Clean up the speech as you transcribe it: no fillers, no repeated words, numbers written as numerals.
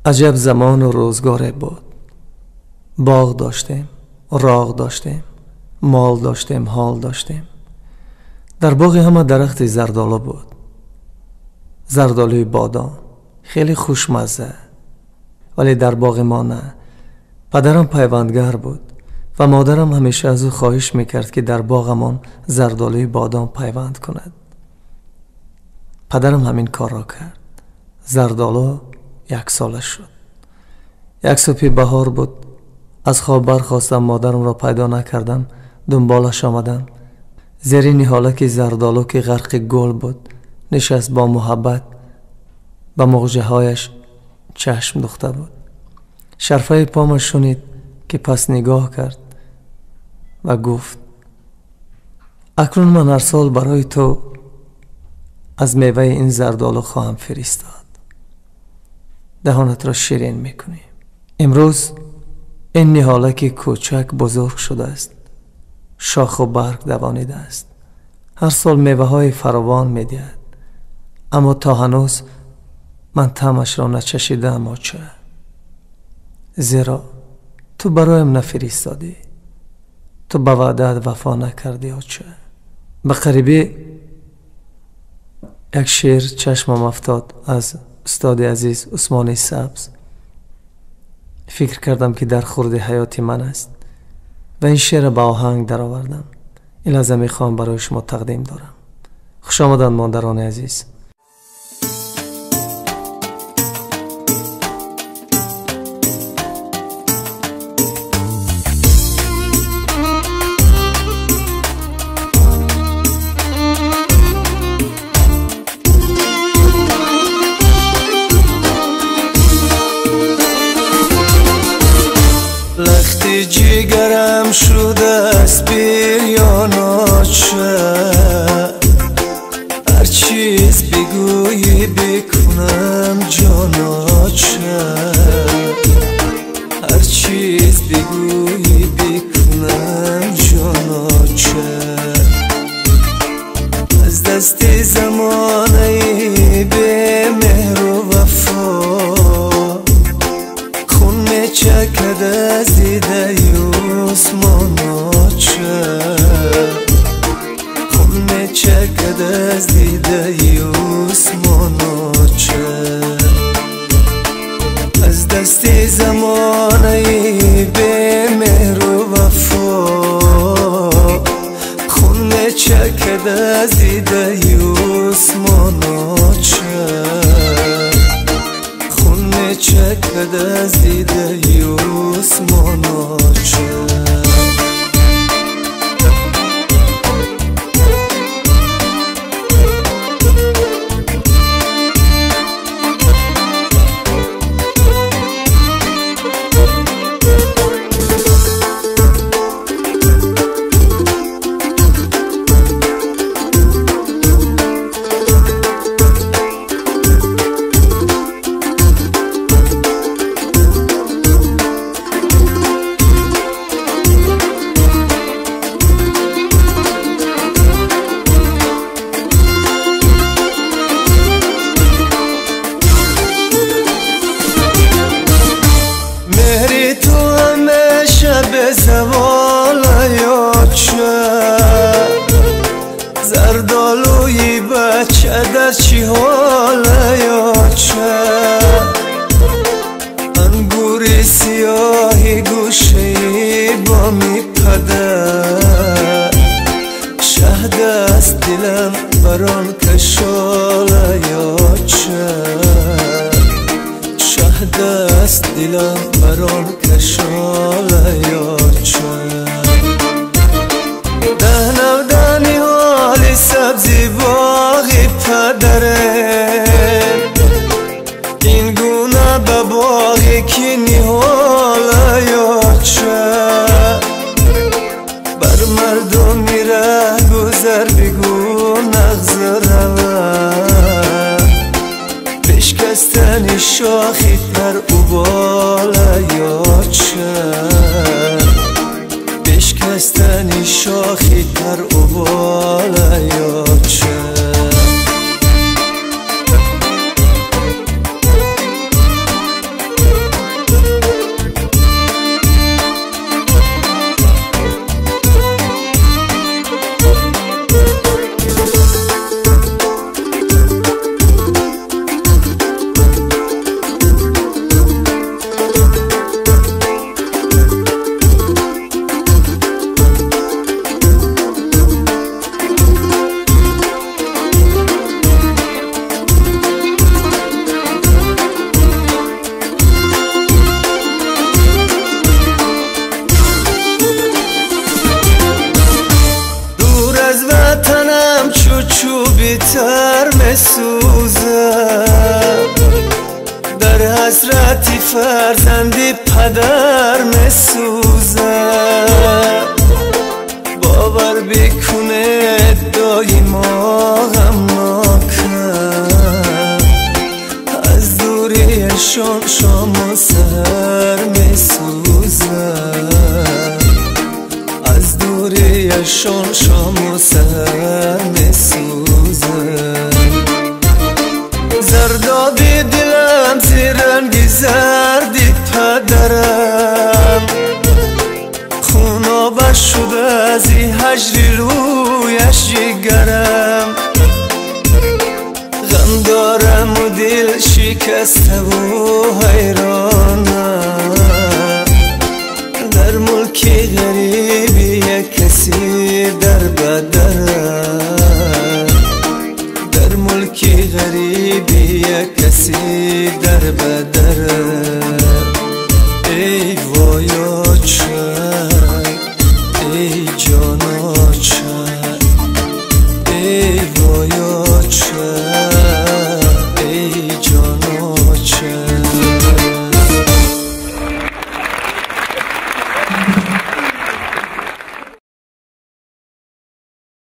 Аҷаб замону рӯзгоре буд. Боғ доштем, роғ доштем, мол доштем, ҳол доштем. Дар боғи ҳама дарахти зардолу буд. Зардолуи бодом хеле хушмазза, вале дар боғи мо на. Падарам пайвандгар буд ва модарам ҳамеша аз ӯ хоҳиш мекард, ки дар боғамон зардолуи бодом пайванд кунад. Падарам ҳамин корро кард. Зардолу яксола шуд. Як субҳи баҳор буд. Аз хоб бархостам, модарамро пайдо накардам. Дунболаш омадам. Зери ниҳолаки зардолу, ки ғарқи гул буд, нишаст, бо муҳаббат ба муғҷаҳояш чашм духта буд. Шарфаи помаш шунид, ки пас нигоҳ кард ва гуфт: акнун ман ҳар сол барои ту аз меваи ин зардолу хоҳам фиристод. Даҳонатро ширин мекунӣ. Имрӯз ин ниҳолаки кӯчак бузург шудааст, шоху барг давонидааст, ҳар сол меваҳои фаровон медиҳад, аммо то ҳанӯз ман таъмашро начашидаам, оча, зеро ту бароям нафиристодӣ, ту ба ваъдаат вафо накардӣ, оча. Ба қарибӣ як шеър чашмам афтод аз устоди азиз Усмони Сабз. Фикр кардам, ки дар хурди ҳаёти ман аст ва ин шеърро ба оҳанг даровардам. Ин лаҳза мехоҳам барои шумо тақдим дорам. Хуш омаданд, модарони азиз. Лахти ҷигарам шудааст бирён, оча, ҳар чиз бигӯӣ бикунам, ҷон, оча, ҳар чиз бигӯӣ бикунам, ҷон, оча. Аз дасти замонаи бемеҳру вафо хун мечакад аз дидаи Усмон, оча, хун мечакад аз дидаи Усмон, оча. Аз дасти замонаи бемеҳру вафо хун мечакад аз дидаи Усмон, оча, хун мечакад аз дидаи Усмон, оча. Зардолуи бача дар чӣ ҳола, оча? Ангури сиёҳи гӯшаи боми падар, шаҳд аст дилам бар он кашола, оча, шаҳд аст дилам бар он кашола, оча. Даҳнавдани ҳоли сабзи боғи падарем, ин гуна ба боғе ки ниҳола, оча. Бар мардуми раҳгузар бигӯ нағз равад, бишкастани шохи тар убола, оча, бишкастани шохи тар убола, оча. حسرتی فرزندی پدر مسوزه باور بکنه دایما غمناکم از دوریشان شام و سحر میسوزه از دوریشان شام و سحر میسوزه زردابی دلم زیرنگی زردی پدرم خونابه شده از هجری رویش جگرم غم دارم و دل شکسته و حیرانم در ملک غریبی یک کسی در بدرم در ملک غریبی یک کسی در بدرم ای وای.